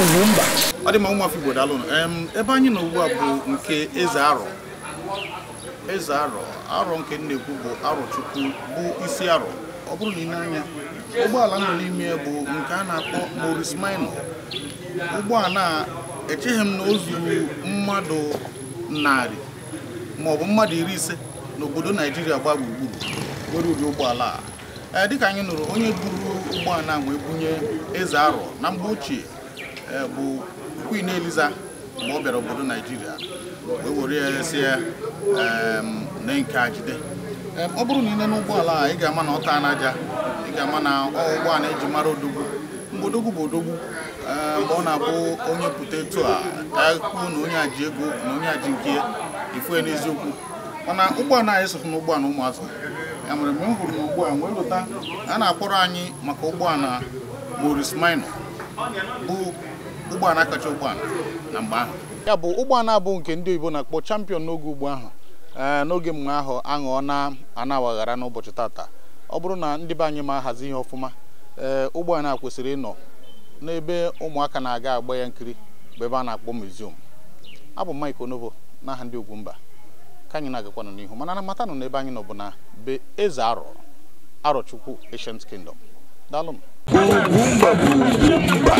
Ugwumba. Ọ dị mma, ụmụafọ Igbo, daalụnụ. Ebe anyị nọ ugbu a bụ nke Eze Arọ. Eze Arọ, Arọ nke m na-ekwu bụ Arọchukwu bụ isi Arọ. Ọ bụrụ na ị na-anya ụgbọala nọ n'ime ya bụ nke a na-akpọ Morris Minor. Ụgbọala a, echeghị m na o zuru mmadụ 100 maọbụ mmadụ 50 n'obodo Naijiria gbaa gburugburu nwere ụdị ụgbọala a. Ee, dịka anyị nụrụ, onye buru ụgbọala a wee bunye Eze Arọ na mgbe ochie, ee, bụ Queen Eliza mgbe ọ bịara obodo Naijiria wee were ya si ya na nke a jide. Ọ bụrụ na ị nene ụgbọala a, ị ga-ama na ọ taa n'aja, ị ga-ama na ọ ụgbọala eji mara odogwu. Mgbe odogwu bụ odogwu, ee, mgbe ọ na-abụ onye pụta etu a, ya kwuo na onye a ji ego na onye a ji nke ya, ifu ya n'eziokwu. Mana ụgbọala a esoghi na ụgbọala ụmụazị ya. Mere mgbe m hụrụ na ugbu a wee lụta a na-akpọrọ anyị maka ụgbọala Morris Minor bụ ụgbọala kacha ụgbọala na mgbe ahụ, ya bụ ụgbọala bụ nke ndị oyibo na-akpọ Champion n'oge ugbu ahụ. Ee, n'oge mgbe ahụ aṅụọ na anawaghara n'ụbọchị tata. Ọ bụrụ na ndị be anyị ma ahazi ihe ọfụma, ee, ụgbọala a kwesịrị ịnọ n'ebe ụmụaka na-aga agba ya nkiri, bụ ebe a na-akpọ museum. Abụ Mike Onovo n'aha ndị Ugwumba. Ka anyị na-agakwanụ n'ihu, mana na matanụ n'ebe anyị nọ bụ na be Eze Arọ, Arọchukwu Ancient Kingdom. Daalụ m. Ugwumba bụ Ugwumba.